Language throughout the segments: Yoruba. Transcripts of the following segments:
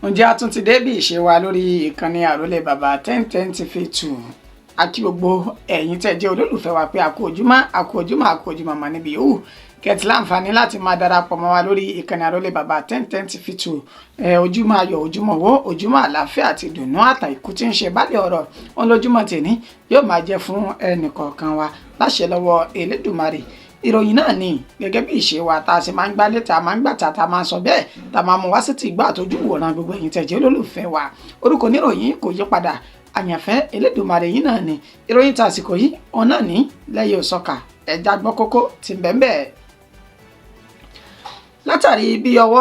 Ǹjẹ́ a tún ti dé bí ìṣe wa lórí ìkànnì Àrólé Bàbá 1010 TV 2. A kí gbogbo ẹ̀yin tẹ́ jẹ́ olólùfẹ́ wa pé a kú ojúmọ́, a kú ojúmọ́, a kú ojúmọ́ mọ́ níbi yòówù kẹtì láǹfààní láti máa darapọ̀ mọ́ wa lórí ìkànnì Àrólé Bàbá 1010 TV 2. Ojúmọ́ ayọ̀, ojúmọ́ owó, ojúmọ́ àlàáfíà àti ìdùnnú àtàìkú tí ń ṣe bálẹ̀ ọ̀rọ̀ òun lójúmọ́ tèní yóò máa jẹ́ fún ẹnìkọ̀ọ̀kan wa láṣẹ lọ́wọ́ Elédùmarè. Ìròyìn náà ni gẹ́gẹ́ bí ìṣe wa tá a ṣe máa ń gbálé, tá a máa ń gbàtà, tá a máa ń sọ bẹ́ẹ̀, tá a máa mú wá sí ti ìgbà àtọ́jú wòran gbogbo ẹ̀yin tẹ́ jẹ́ olólùfẹ́ wa. Orúkọ oníròyìn kò yí padà, àyànfẹ́ Elédùmarè yìí náà ni. Ìròyìn tàsìkò yìí òun náà ní lẹ́yìn òsọkà ẹ̀já gbọ́ kókó ti bẹ́ẹ̀. Látàrí bí owó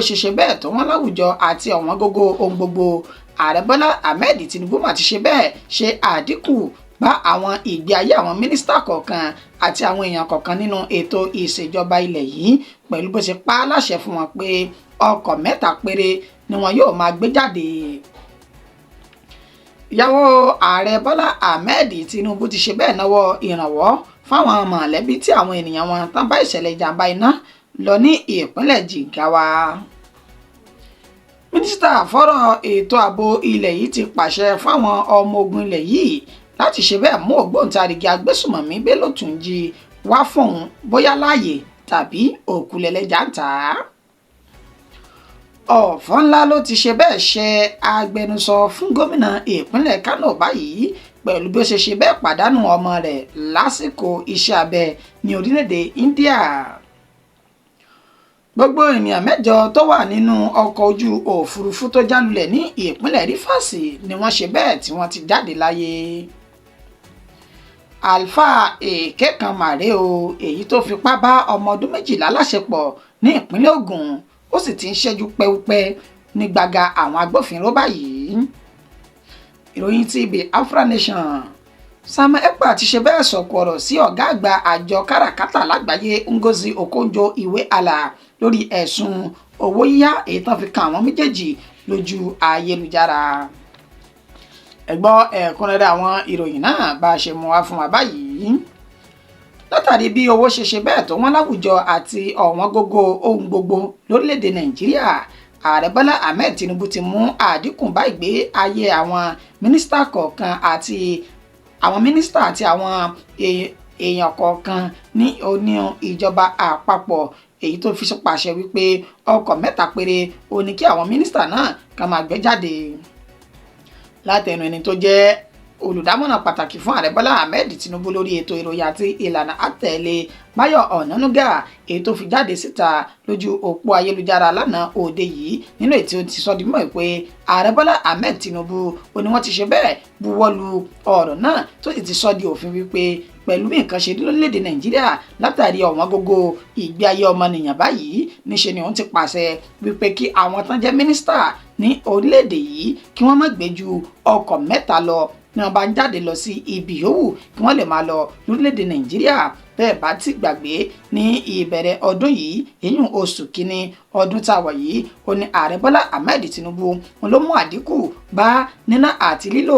ṣe ṣe bẹ́ẹ̀ tó wọ́n láwùjọ àti ọ̀wọ́n gógó ohun gbogbo, Ààrẹ Bọ́lá Ahmed Tinubu mà ti ṣe bẹ́ẹ̀ ṣe àdínkù bá àwọn ìgbé ayé àwọn mínísítà kọ̀ọ̀kan àti àwọn èèyàn kọ̀ọ̀kan nínú ètò ìṣèjọba ilẹ̀ yìí, pẹ̀lú bó ṣe pa á láṣẹ fún wọn pé ọkọ̀ 3 péré ni wọn yóò máa gbé jáde. Ìyàwó Ààrẹ Bọ́lá Ahmed Tinubu ti ṣe bẹ́ẹ̀ náwó ìrànwọ́ fáwọn mọ̀lẹ́bí tí àwọn ènìyàn wọn tán bá ìṣẹ̀lẹ̀ ìjàmbá iná lọ ní ìpínlẹ̀ Jigawa. Mínísítà fọ́rọ̀ ètò ààbò ilẹ̀ yìí ti pàṣẹ fáwọn ọmọ ogun ilẹ̀ yìí láti ṣe bẹ́ẹ̀ mú ògbóǹtarìgì agbésùmọ̀mí Bello Turji wá fóun bóyá láàyè tàbí òkú lẹ́lẹ́jà ń tà á. Ọ̀fọ̀ ńlá ló ti ṣe bẹ́ẹ̀ ṣe agbẹnusọ fún gómìnà ìpínlẹ̀ Kánò báyìí pẹ̀lú bí ó ṣe ṣe bẹ́ẹ̀ pàdánù ọmọ rẹ̀ lásìkò iṣẹ́ abẹ ní orílẹ̀-èdè India. Gbogbo ènìyàn 8 tó wà nínú ọkọ̀ ojú òfurufú tó jálulẹ̀ ní ìpínlẹ̀ Rivers ni wọ́n ṣe bẹ́ẹ̀ tí wọ́n ti jáde láyé. Àlùfáà èké kan màrè o, èyí tó fipá bá ọmọ ọdún 12 láṣepọ̀ ní ìpínlẹ̀ Ògùn, ó sì ti ń ṣẹ́jú pẹ́úpẹ́ ní gbàgà àwọn agbófinró báyìí. Ìròyìn ti Biafra Nation. Samuel Ekpa ti ṣe bẹ́ẹ̀ sọ̀kò ọ̀rọ̀ sí ọ̀gá àgbà àjọ káràkátà lágbàáyé Ngozi Okonjo-Iweala lórí ẹ̀sùn owó yíyá èyí tán fi kan àwọn méjèèjì lójú ayélujára. Ẹ gbọ́ ẹ̀kúnrẹ́rẹ́ àwọn ìròyìn náà bá a ṣe mú wá fún wa báyìí. Látàrí bí owó ṣe ṣe bẹ́ẹ̀ tó wọ́n láwùjọ àti ọ̀wọ́n gógó ohun gbogbo lórílẹ̀‐èdè Nàìjíríà, Ààrẹ Bọ́lá Ahmed Tinubu ti mú àdínkù bá ìgbé ayé àwọn mínísítà kọ̀ọ̀kan àti àwọn mínísítà àti àwọn èèyàn kọ̀ọ̀kan ní oní ìjọba àpapọ̀, èyí tó fi pàṣẹ wípé ọkọ̀ 3 péré ó ní kí àwọn mínísítà náà kàn máa gbé jáde. Látẹnu ẹni tó jẹ́ olùdámọ̀ràn pàtàkì fún Ààrẹ Bọ́lá Ahmed Tinubu lórí ètò ìròyìn àti ìlànà àtẹ̀lé Báyọ̀ Ọ̀nànúgà, èyí tó fi jáde síta lójú òpó ayélujára lánàá òde yìí, nínú ètò tí sọ di mímọ̀ pé Ààrẹ Bọ́lá Ahmed Tinubu ó ní wọ́n ti ṣe bẹ́ẹ̀ buwọ́lu ọ̀rọ̀ náà, tó sì ti sọ di òfin wípé pẹ̀lú bí nǹkan ṣe rí lórílẹ̀‐èdè Nàìjíríà látàrí ọ̀wọ́n gógó ìgbé ayé ọmọnìyàn báyìí, níṣe ni òun ti pàṣẹ wípé kí àwọn tán jẹ́ mínísítà ní orílẹ̀‐èdè yìí kí wọ́n má gbé ju ọkọ̀ 3 lọ ní wọ́n bá ń jáde lọ sí ibi yòówù kí wọ́n lè máa lọ lórílẹ̀‐èdè Nàìjíríà. Bẹ́ẹ̀ bá ti gbàgbé, ní ìbẹ̀rẹ̀ ọdún yìí, èyún oṣù kínní ọdún tá a wà yìí, ó ní Ààrẹ Bọ́lá Ahmed Tinubu òun ló mú àdínkù bá níná àti lílò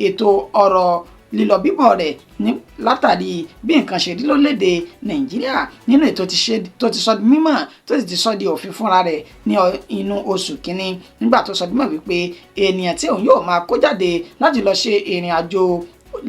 ètò ọrọ̀ lílọ bíbọ̀ rẹ̀ ní látàrí bí nǹkan ṣe rí lórílẹ̀‐èdè Nàìjíríà, nínú ètò tó ti sọ di mímọ̀ tó sì ti sọ di òfin fúnra rẹ̀ ní inú oṣù kínní, nígbà tó sọ di mímọ̀ wípé ènìyàn tí òun yóò máa kó jáde láti lọ ṣe ìrìn àjò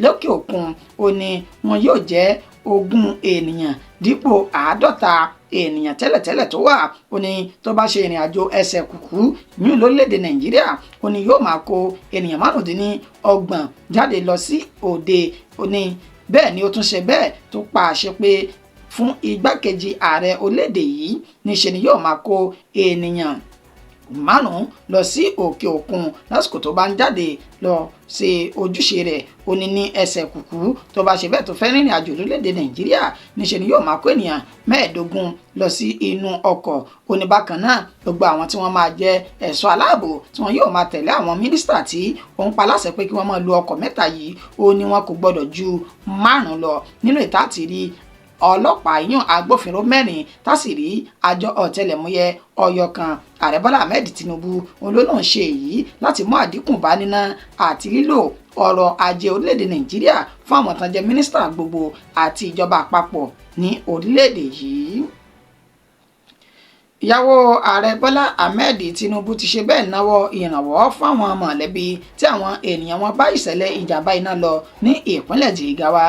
lókè òkun ó ní wọn yóò jẹ́ 20 ènìyàn dípò 50 ènìyàn tẹ́lẹ̀tẹ́lẹ̀ tó wà. Ó ní tó bá ṣe ìrìn àjò ẹsẹ̀ kùkú yún lórílẹ̀‐èdè Nàìjíríà, ó ní yóò máa kó ènìyàn 35 jáde lọ sí òde. Ó ní bẹ́ẹ̀ ni ó tún ṣe bẹ́ẹ̀ tó pa àṣẹ pé fún igbákejì ààrẹ orílẹ̀‐èdè yìí, níṣe ni yóò máa kó ènìyàn 5 lọ sí òkè òkun lásìkò tó bá ń jáde lọ ṣe ojúṣe rẹ̀. Ó ní ní ẹsẹ̀ kùkú tó bá ṣe bẹ́ẹ̀ tó fẹ́ rìnrìn àjò lórílẹ̀‐èdè Nàìjíríà, níṣe ni yóò máa kó ènìyàn 15 lọ sí inú ọkọ̀. Ó ní bákan náà gbogbo àwọn tí wọ́n máa jẹ́ ẹ̀ṣọ́ aláàbò tí wọ́n yóò máa tẹ̀lé àwọn mínísítà tí òun pa láṣẹ pé kí wọ́n máa lo ọkọ̀ 3 yìí, ó ní wọn kò gbọ́dọ̀ ju 5 lọ. Nínú ìta àti rí ọlọ́pàá yàn agbófinró 4 tásìrí àjọ ọ̀tẹlẹ̀múyẹ́ ọyọ kan. Ààrẹ Bọ́lá Ahmed Tinubu òun ló náà ṣe èyí láti mú àdínkù bá níná àti lílò ọrọ̀ ajé orílẹ̀-èdè Nàìjíríà fún àwọn tán jẹ́ mínísítà gbogbo àti ìjọba àpapọ̀ ní orílẹ̀-èdè yìí. Ìyàwó ààrẹ Bọ́lá Ahmed Tinubu ti ṣe bẹ́ẹ̀ náwó ìrànwọ́ fáwọn mọ̀lẹ́bí tí àwọn ènìyàn wọn bá ìṣẹ̀lẹ̀ ìjàmbá iná lọ ní ìpínlẹ̀ Jigawa.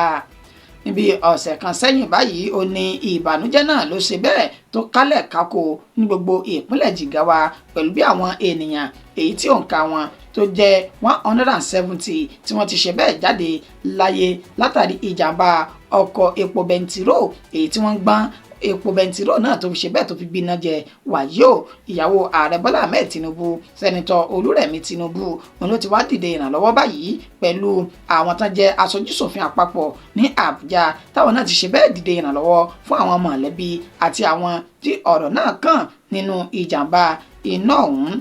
Níbi ọ̀sẹ̀ kan sẹ́yìn báyìí, ó ní ìbànújẹ́ náà ló ṣe bẹ́ẹ̀ tó kálẹ̀ kákó ní gbogbo ìpínlẹ̀ Jigawa pẹ̀lú bí àwọn ènìyàn èyí tí òǹkà wọn tó jẹ́ 170 tí wọ́n ti ṣe bẹ́ẹ̀ jáde láyé látàrí ìjàmbá ọkọ̀ epo bẹntiró èyí tí wọ́n ń gbọ́n epo bẹntiró náà tó fi ṣe bẹ́ẹ̀ tó fi gbiná jẹ. Wàyí o, ìyàwó ààrẹ Bọ́lá Ahmed Tinubu, Sẹ́nitọ́ Olúrẹ̀mí Tinubu, òun ló ti wá dìde ìrànlọ́wọ́ báyìí pẹ̀lú àwọn tán jẹ́ aṣojúṣòfin àpapọ̀ ní Àbújá, táwọn náà ti ṣe bẹ́ẹ̀ dìde ìrànlọ́wọ́ fún àwọn mọ̀lẹ́bí àti àwọn tí ọ̀rọ̀ náà kàn nínú ìjàmbá iná ọ̀hún.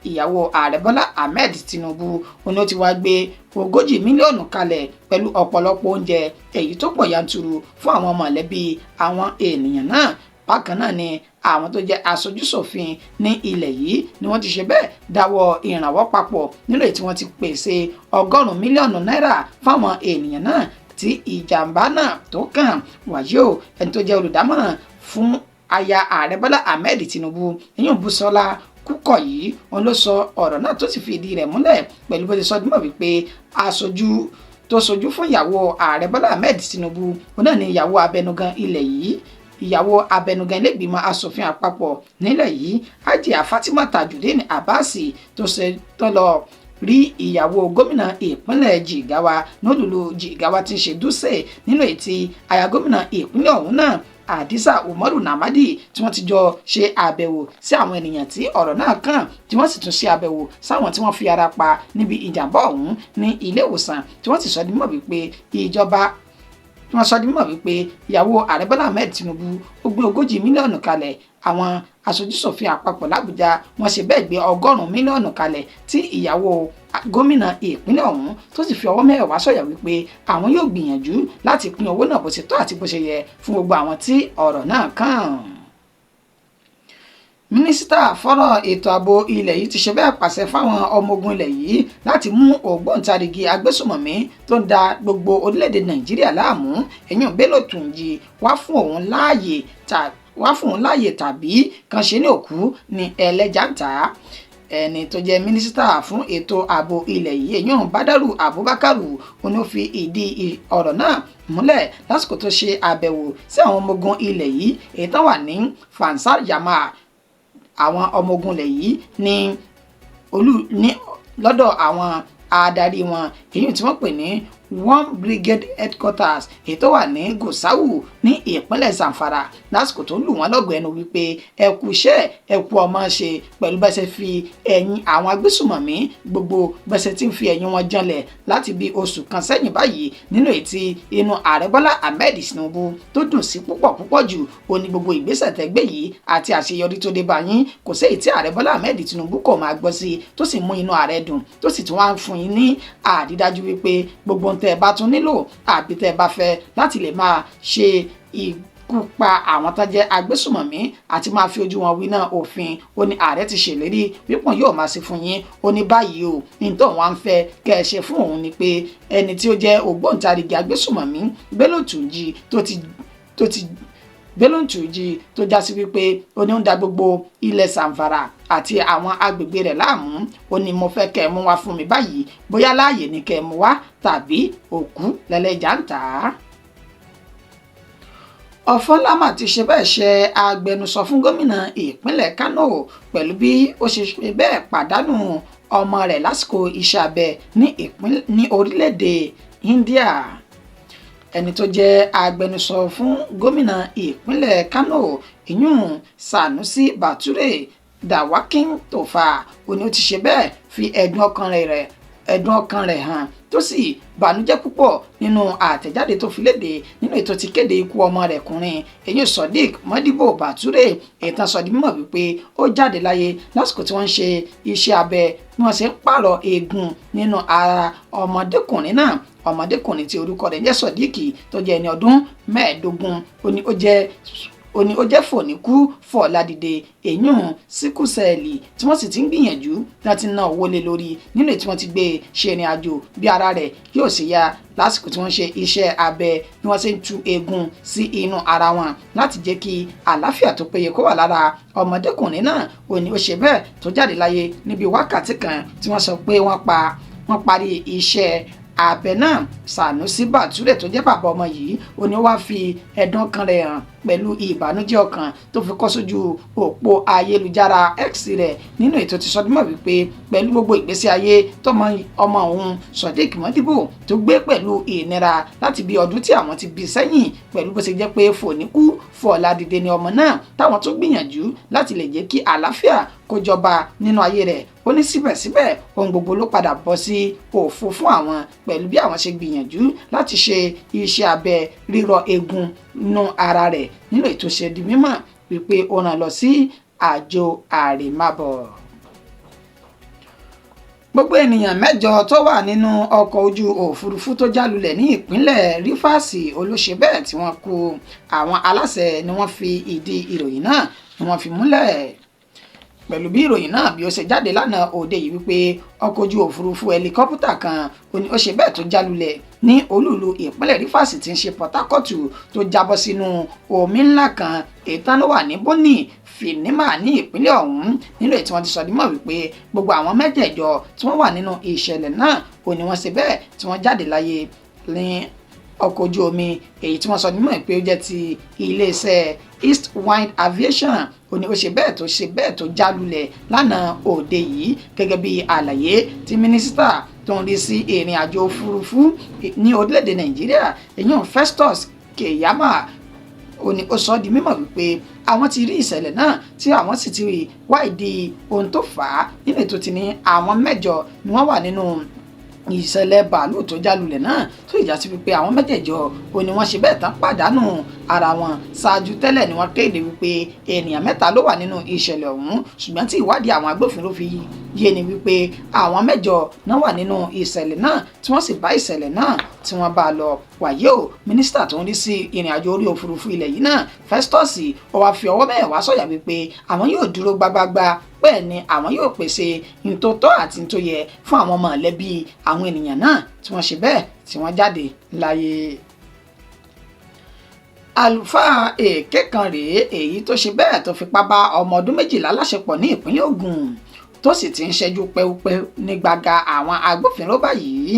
Ìyàwó ààrẹ Bọ́lá Ahmed Tinubu òun ló ti wá gbé 40 mílíọ̀nù kalẹ̀ pẹ̀lú ọ̀pọ̀lọpọ̀ oúnjẹ èyí tó pọ̀ yanturu fún àwọn mọ̀lẹ́bí àwọn ènìyàn náà. Bákan náà ni àwọn tó jẹ́ aṣojúṣòfin ní ilẹ̀ yìí ni wọ́n ti ṣe bẹ́ẹ̀ dáwọ́ ìrànwọ́ papọ̀ nínú èyí tí wọ́n ti pèsè 100 mílíọ̀nù náírà fáwọn ènìyàn náà tí ìjàmbá náà tó kàn. Wàyí o, ẹni tó jẹ́ olùdámọ̀ràn fún aya ààrẹ Bọ́lá Ahmed Tinubu, ìyún Bùsọ́lá Kúkọ̀yí, òun ló sọ ọ̀rọ̀ náà tó sì fi ìdí rẹ̀ múlẹ̀ pẹ̀lú bó ti sọ dímọ̀ wípé aṣojú tó ṣojú fún ìyàwó ààrẹ Bọ́lá Ahmed Tinubu òun náà ni ìyàwó abẹnugan ilẹ̀ yìí, ìyàwó abẹnugan ilégbìmọ̀ asòfin àpapọ̀ nílẹ̀ yìí, Hajiya Fatima Tajudeen Abbas, tó ṣe tó lọ rí ìyàwó gómìnà ìpínlẹ̀ Jigawa nílùú Jigawa tí ń ṣe Dutse, nínú ètí aya gómìnà ìpínlẹ̀ ọ̀hún náà, Hadiza Umaru Namadi, tí wọ́n ti jọ ṣe àbẹ̀wò sí àwọn ènìyàn tí ọ̀rọ̀ náà kàn, tí wọ́n sì tún ṣe àbẹ̀wò sáwọn tí wọ́n fi ara pa níbi ìjàmbá ọ̀hún ní ilé ìwòsàn, tí wọ́n sì sọ di mímọ̀ wípé ìjọba tí wọ́n sọ di mímọ̀ wípé ìyàwó ààrẹ Bọ́lá Ahmed Tinubu ó gbé 40 mílíọ̀nù kalẹ̀, àwọn aṣojúṣòfin àpapọ̀ l'Àbújá wọ́n ṣe bẹ́ẹ̀ gbé 100 mílíọ̀nù kalẹ̀, tí ìyàwó gómìnà ìpínlẹ̀ ọ̀hún tó sì fi ọwọ́ mẹ́wàá sọ̀yà wípé àwọn yóò gbìyànjú láti pín owó náà bó ṣe tọ́ àti bó ṣe yẹ fún gbogbo àwọn tí ọ̀rọ̀ náà kàn. Mínísítà fọ́rọ̀ ètò ààbò ilẹ̀ yìí ti ṣe bẹ́ẹ̀ pàṣẹ fáwọn ọmọ ogun ilẹ̀ yìí láti mú ògbóǹtarìgì agbésùmọ̀mí tó ń da gbogbo orílẹ̀-èdè Nàìjíríà láàmú, ẹ̀yìn Bello Turji, wá fún òun láàyè tàbí kan ṣe ní òkú ní ẹlẹ́jà ń tà á. Ẹni tó jẹ́ mínísítà fún ètò ààbò ilẹ̀ yìí, èyàn Badaru Abubakar, òun ló fi ìdí ọ̀rọ̀ náà múlẹ̀ lásìkò tó ṣe àbẹ̀wò sí àwọn ọmọ ogun ilẹ̀ yìí èyí tó wà ní Fansar Yamma. Àwọn ọmọ ogun ilẹ̀ yìí ní olú ní lọ́dọ̀ àwọn adarí wọn, èyí tí wọ́n pè ní One Brigade Headquarters èyí tó wà ní Gusau ní ìpínlẹ̀ Zamfara, lásìkò tó lù wọ́n lọ́gọ̀ọ́ ẹnu wípé ẹ kú iṣẹ́, ẹ kú ọmọ ṣe pẹ̀lú bẹ́ẹ̀ ṣe fi ẹ̀yìn àwọn agbésùmọ̀mí gbogbo bẹ́ẹ̀ ṣe ti ń fi ẹ̀yìn wọn janlẹ̀ láti bí oṣù kan sẹ́yìn báyìí, nínú ètí inú ààrẹ Bọ́lá Ahmed Tinubu tó dùn sí púpọ̀ púpọ̀ jù. Ó ní gbogbo ìgbésẹ̀ tẹ́gbẹ́ yìí àti àṣeyọrí tó dé bá yín, kò sí èyí tí ààrẹ Bọ́lá Ahmed Tinubu kò máa gbọ́ sí tó sì mú inú ààrẹ dùn, tó sì tún wá ń fún yín ní àrídájú wípé gbogbo ohun tẹ́ ẹ bá tún nílò àbí tẹ́ ẹ bá fẹ́ láti lè máa ṣe ikú pa àwọn tó jẹ́ agbésùmọ̀mí àti máa fi ojú wọn winá òfin, ó ní ààrẹ ti ṣèlérí wípé yóò máa ṣe fún yín. Ó ní báyìí o, ní tó wọn ń fẹ́ kẹ́ ẹ ṣe fún òun ni pé ẹni tí ó jẹ́ ògbóǹtarìgì agbésùmọ̀mí Bello Turji tó ti Bello Turji tó já sí wípé ó ní ń da gbogbo ilẹ̀ Zamfara àti àwọn agbègbè rẹ̀ láàmú, ó ní mo fẹ́ kẹ́ ẹ mú wá fún mi báyìí, bóyá láàyè ni kẹ́ ẹ mú wá tàbí òkú lẹ́lẹ́jà ń tà á. Ọ̀fọ́lámà ti ṣe bẹ́ẹ̀ ṣe agbẹnusọ fún gómìnà ìpínlẹ̀ Kánò pẹ̀lú bí ó ṣe ṣe bẹ́ẹ̀ pàdánù ọmọ rẹ̀ lásìkò iṣẹ́ abẹ ní orílẹ̀-èdè India. Ẹni tó jẹ́ agbẹnusọ fún gómìnà ìpínlẹ̀ Kánò, ìyún Sanusi Bature Dawakin Tofa, ó ní ó ti ṣe bẹ́ẹ̀ fi ẹ̀dùn ọkàn rẹ̀ hàn tó sì bànújẹ́ púpọ̀ nínú àtẹ̀jáde tó fi léde nínú ètò ti kéde ikú ọmọ rẹ̀ kùnrin, èyí Sodiq Modibo Bature, ìtàn sọ di mímọ̀ wípé ó jáde láyé lásìkò tí wọ́n ń ṣe iṣẹ́ abẹ bí wọ́n ṣe ń pààrọ̀ eegun nínú ara ọmọdékùnrin náà. Ọmọdékùnrin tí orúkọ rẹ̀ jẹ́ Sodiq tó jẹ́ ẹni ọdún 15, ó ní ó jẹ́ Ó ní ó jẹ́ fòníkú fọ̀ládìde èyún síkúsẹ́ẹ̀lì tí wọ́n sì ti ń gbìyànjú láti ná owó lé lórí nínú tí wọ́n ti gbé ṣe ìrìn àjò bí ara rẹ̀ yóò ṣe yá lásìkò tí wọ́n ṣe iṣẹ́ abẹ bí wọ́n ṣe ń tú eegun sí inú ara wọn láti jẹ́ kí àlàáfíà tó péye kó wà lára ọmọdékùnrin náà. Ó ní ó ṣe bẹ́ẹ̀ tó jáde láyé níbi wákàtí kan tí wọ́n sọ pé wọ́n parí iṣẹ́ abẹ náà. Sanusi Bature tó jẹ́ bàbá ọmọ yìí, ó ní wàá fi ẹ̀dùn ọkàn rẹ̀ hàn pẹ̀lú ìbànújẹ́ ọkàn tó fi kọ́ sójú òpó ayélujára X rẹ̀ nínú ètò ti sọdúnmọ̀ wípé pẹ̀lú gbogbo ìgbésí ayé tọmọ ọmọ òun Sodiq Modibo tó gbé pẹ̀lú ìnira láti bí ọdún tí àwọn ti bí sẹ́yìn, pẹ̀lú bó ṣe jẹ́ pé fòníkú fọ̀ládìde ni ọmọ náà, táwọn tó gbìyànjú láti lè jẹ́ kí àlàáfíà kó jọba nínú ayé rẹ̀. Ó ní síbẹ̀síbẹ̀, ohun gbogbo ló padà bọ́ sí òfo fún àwọn pẹ̀lú bí àwọn ṣe gbìyànjú láti ṣe iṣẹ́ abẹ rírọ eegun nú ara rẹ̀ nínú ètò ṣe di mímọ̀ wípé ó rán lọ sí àjò àrèmábọ̀. Gbogbo ènìyàn 8 tó wà nínú ọkọ̀ ojú òfurufú tó jálulẹ̀ ní ìpínlẹ̀ Rivers olóṣè bẹ́ẹ̀ tí wọ́n kú. Àwọn aláṣẹ ni wọ́n fi ìdí ìròyìn náà ni wọ́n fi múlẹ̀ pẹ̀lú bí ìròyìn náà bí ó ṣe jáde lánàá òde yìí wípé ọkọ̀ ojú òfurufú ẹlikọ́pútà kan ó ní ó ṣe bẹ́ẹ̀ tó jálulẹ̀ ní olúùlú ìpínlẹ̀ Rivers tí ń ṣe Port Harcourt, tó jábọ́ sínú omi ńlá kan ètàn ló wà ní Bonny Finima ní ìpínlẹ̀ ọ̀hún, nínú èyí tí wọ́n ti sọ dímọ̀ wípé gbogbo àwọn 8 tí wọ́n wà nínú ìṣẹ̀lẹ̀ náà ó ní wọ́n ṣe bẹ́ẹ̀ tí wọ́n jáde láyé ní ọkọ̀ ojú omi èyí tí wọ́n sọ nímọ̀ pé ó jẹ́ ti iléeṣẹ́ East Wind Aviation. Ó ní ó ṣe bẹ́ẹ̀ tó já lulẹ̀ lánàá òde yìí, gẹ́gẹ́ bí àlàyé tí mínísítà tó ń rí sí ìrìn àjò òfurufú ní orílẹ̀-èdè Nàìjíríà, èyàn Festus Keyamo, ó ní ó sọ di mímọ̀ wípé àwọn ti rí ìṣẹ̀lẹ̀ náà tí àwọn sì ti wá ìdí ohun tó fà á, nínú ètò tí ní àwọn 8 ni wọ́n wà nínú ìṣẹ̀lẹ̀ bàálù tó jálulẹ̀ náà, tó ìjà sí wípé àwọn 8 ó ní wọ́n ṣe bẹ́ẹ̀ tán pàdánù ara wọn. Ṣáájú tẹ́lẹ̀ ni wọ́n kéde wípé ènìyàn 3 ló wà nínú ìṣẹ̀lẹ̀ ọ̀hún, ṣùgbọ́n tí ìwádìí àwọn agbófinró fi yé ni wípé àwọn 8 náà wà nínú ìṣẹ̀lẹ̀ náà tí wọ́n sì bá ìṣẹ̀lẹ̀ náà tí wọ́n bá lọ. Wàyí o, mínísítà tó ń rí sí ìrìn àjò orí òfurufú ilẹ̀ yìí náà, Festus, ó wáá fi ọwọ́ mẹ́wàá sọ̀yà wípé àwọn yóò dúró gbágbágbá, bẹ́ẹ̀ ni àwọn yóò pèsè ntótọ́ àti ntóyẹ fún àwọn mọ̀lẹ́bí àwọn ènìyàn náà tí wọ́n ṣe bẹ́ẹ̀ tí wọ́n jáde láyé. Àlùfáà èké kan rèé èyí tó ṣe bẹ́ẹ̀ tó fipá bá ọmọ ọdún 12 láṣepọ̀ ní ìpínlẹ̀ Ògùn, tó sì ti ń ṣẹ́jú pẹ́úpẹ́ ní gbàgà àwọn agbófinró báyìí,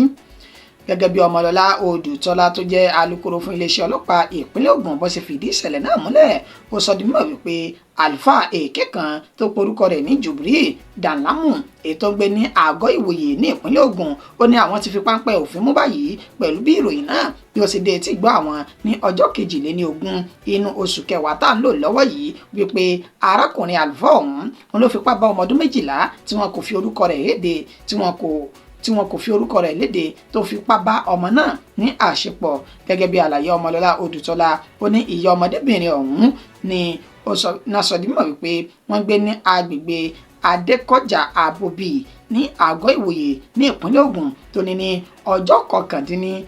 gẹ́gẹ́ bí Ọmọlọ́lá Odùtọ́lá tó jẹ́ alukoro fún iléeṣẹ́ ọlọ́pàá ìpínlẹ̀ Ògùn bó ṣe fìdí ìṣẹ̀lẹ̀ náà múlẹ̀. Ó sọ di mímọ̀ wípé àlùfáà èké kan tó porúkọ rẹ̀ ní Jubril Danlamu, èyí tó ń gbé ní Àgọ́ Ìwòye ní ìpínlẹ̀ Ògùn, ó ní àwọn ti fi páńpẹ́ òfin mú báyìí pẹ̀lú bí ìròyìn náà bí ó ṣe dé etí gbọ́ àwọn ní ọjọ́ 22 inú oṣù kẹwàá tá à ń lò lọ́wọ́ yìí, wípé arákùnrin àlùfáà ọ̀hún òun ló fipá bá ọmọ ọdún 12 tí wọn kò fi orúkọ rẹ̀ léde tó fipá bá ọmọ náà ní àṣepọ̀. Gẹ́gẹ́ bí àlàyé Ọmọlọ́lá Odùtọ́lá, ó ní ìyá ọmọdébìnrin ọ̀hún ni ó náà sọ di mímọ̀ wípé wọ́n gbé ní agbègbè Adékọjà Àbòbí ní Àgọ́ Ìwòye ní ìpínlẹ̀ Ògùn, tó ní ní ọjọ́ 19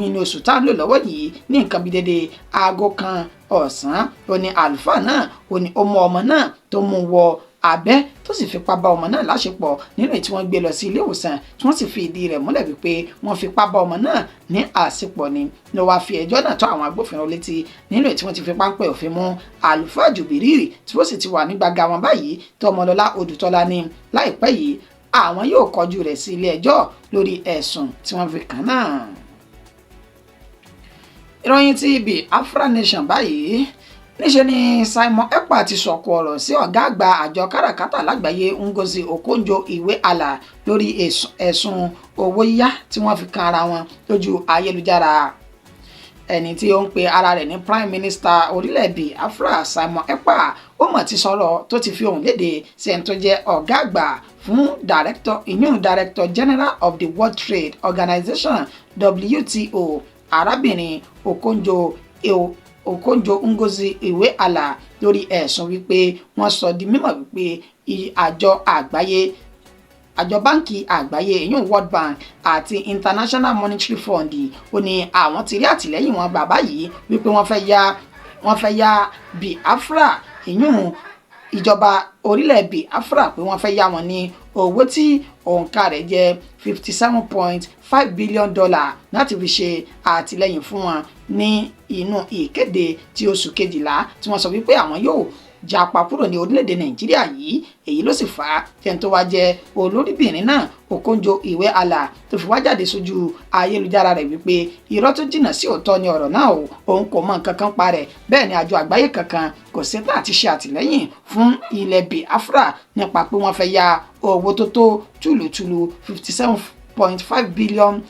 inú oṣù tá à ń lò lọ́wọ́ yìí, ní nǹkan bíi dédé aago 1 ọ̀sán, ó ní àlùfáà náà ó ní ó mú ọmọ náà tó mú wọ abẹ́ tó sì fipá bá ọmọ náà láṣepọ̀, nínú èyí tí wọ́n gbé lọ sí ilé ìwòsàn tí wọ́n sì fi ìdí rẹ̀ múlẹ̀ wípé wọ́n fipá bá ọmọ náà ní àṣepọ̀ ni ló wáá fi ẹjọ́ náà tó àwọn agbófinró létí, nínú èyí tí wọ́n ti fi páńpẹ́ òfin mú àlùfáà Jùbìrìrì tí wọ́n sì ti wà ní gbàgà wọn báyìí, tó Ọmọlọ́lá Odùtọ́lá ní láìpẹ́ yìí àwọn yóò kọjú rẹ̀ sí ilé ẹjọ́ lórí ẹ̀sùn tí wọ́n fi kàn náà. Ìròyìn ti Biafra Nation báyìí. Níṣe ni Simon Ekpa ti sọ̀kò ọ̀rọ̀ sí ọ̀gá àgbà àjọ káràkátà lágbàáyé, Ngozi Okonjo-Iweala, lórí ẹ̀sùn owó yíyá tí wọ́n fi kan ara wọn lójú ayélujára. Ẹni tí ó ń pe ara rẹ̀ ní Prime Minister orílẹ̀ Biafra, Simon Ekpa, ó mọ̀ ti sọ̀rọ̀ tó ti fi ohùn léde sí ẹni tó jẹ́ ọ̀gá àgbà fún director ìyún Director General of the World Trade Organization, WTO, arábìnrin Okonjo Ngozi Iweala, lórí ẹ̀sùn wípé wọ́n sọ di mímọ̀ wípé àjọ àgbáyé, àjọ báńkì àgbáyé ìyún World Bank àti International Monetary Fund, ó ní àwọn ti rí àtìlẹ́yìn wọn bàbá yìí wípé wọ́n fẹ́ ya wọ́n fẹ́ yá Biafra, ìyún ìjọba orílẹ̀ Biafra, pé wọ́n fẹ́ yá wọn ní owó tí òǹkà rẹ̀ jẹ́ $57.5 billion láti fi ṣe àtìlẹ́yìn fún wọn ní inú ìkéde tí oṣù kejìlá tí wọ́n sọ wípé àwọn yóò japa kúrò ní orílẹ̀-èdè Nàìjíríà yìí. Èyí ló sì fà á tẹ́ni tó wá jẹ́ olóríbìnrin náà, Okonjo Iweala, tó fi wá jáde sójú ayélujára rẹ̀ wípé irọ́ tó jìnnà sí òótọ́ ni ọ̀rọ̀ náà o, òun kò mọ nǹkan kan pa rẹ̀. Bẹ́ẹ̀ ni àjọ àgbáyé kankan kò ṣetán àti ṣe àtìlẹ́yìn fún ilẹ̀ Biafra nípa pé wọ́n fẹ́ ya owó tó tó tùlùtùlù $57.5 billion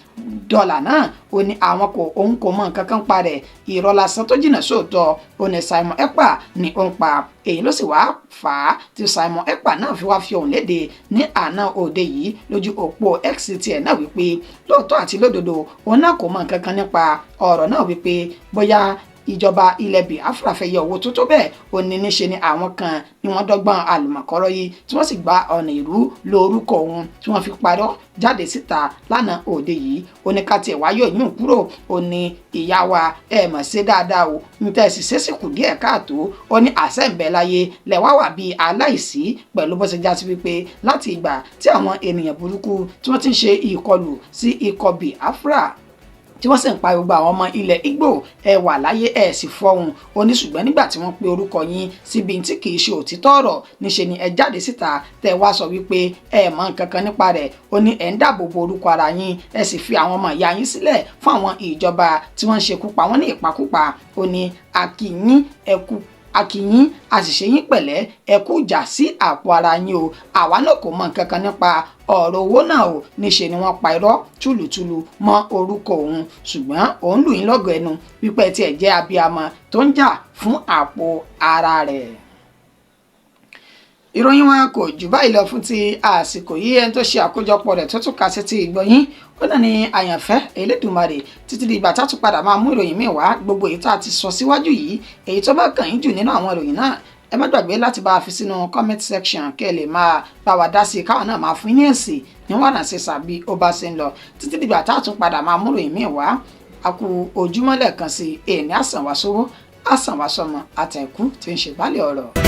náà. Ó ní àwọn kò, òun kò mọ nǹkan kan pa rẹ̀, irọ́ lásán tó jìnnà sóòótọ́ ó ní Simon Ekpa ní ó ń pa. Èyí ló sì wá fà á tí Simon Ekpa náà fi wá fi ohùn léde ní àná òde yìí lójú òpó X tiẹ̀ náà wípé lóòótọ́ àti lódodo, òun náà kò mọ nǹkan kan nípa ọ̀rọ̀ náà, wípé bóyá ìjọba ilẹ̀ Biafra fẹ́ yọ owó tó tó bẹ́ẹ̀. Ó ní níṣe ni àwọn kan ni wọ́n dọ́gbọ́n àlùmọ̀kọ́rọ́ yìí, tí wọ́n sì gba ọ̀nà ìrú lórúkọ òun, tí wọ́n fi parọ́ jáde síta lánàá òde yìí. Ó ní ká tiẹ̀ wáyọ̀ yún kúrò. Ó ní ìyá wa, ẹ mọ̀ ṣe dáadáa o, ń tẹ́ sì ṣe sì kù díẹ̀ káàtó. Ó ní àṣẹ ń bẹ láyé lẹ́wà wà bíi aláìsí pẹ̀lú bó ṣe já sí wípé láti ìgbà tí àwọn ènìyàn burúkú tí wọ́n ti ń ṣe ìkọlù sí ikọ̀ Biafra, tí wọ́n sì ń pa gbogbo àwọn ọmọ ilẹ̀ Ìgbò, ẹ wà láyé, ẹ sì fọhùn. Ó ní ṣùgbọ́n nígbà tí wọ́n pe orúkọ yín síbi tí kì í ṣe òtítọ́ ọ̀rọ̀, níṣe ni ẹ jáde síta tẹ́ wá sọ wípé ẹ mọ̀ nǹkan kan nípa rẹ̀. Ó ní ẹ ń dáàbò bo orúkọ ara yín, ẹ sì fi àwọn ọmọ ìyá yín sílẹ̀ fún àwọn ìjọba tí wọ́n ń ṣekú pa wọ́n ní ìpakúpa. Ó ní akínyín, ẹ kú akínyín, àṣìṣe yín pẹ̀lẹ́, ẹ kú ìjà sí àpò ara yín o. Àwa náà kò mọ nǹkan kan nípa ọ̀rọ̀ owó náà o, níṣe ni wọ́n pa irọ́ túlùtúlù mọ́ orúkọ òun, ṣùgbọ́n òun lù yín lọ́gọ̀ ẹnu wípé tí ẹ jẹ́ abiyamọ tó ń jà fún àpò ara rẹ̀. Ìròyìn wa kò jù báyìí lọ fún ti àsìkò yìí. Ẹni tó ṣe àkójọpọ̀ rẹ̀ tó tún kà sí ti ìgbọ̀nyín ó náà ní Àyànfẹ́ Elédùmarè. Títí di ìgbà tá a tún padà máa mú ìròyìn míì wá, gbogbo èyí tá a ti sọ síwájú yìí, èyí tó bá kàn yín jù nínú àwọn ìròyìn náà, ẹ má gbàgbé láti bá a fi sínú comment section kẹ́ ẹ lè máa bá wa dá sí i, káwọn náà máa fún yín ní èsì níwọ̀n àṣẹ sàbí ó bá ṣe ń lọ. Títí dìgbà tá a tún padà máa mú ìròyìn míì wá, a kú ojúmọ́ lẹ́ẹ̀kan sí. Èèní àsàn wá sówó, àsàn wá sọmọ, àtẹ̀kù tí ń ṣèbálẹ̀ ọ̀rọ̀.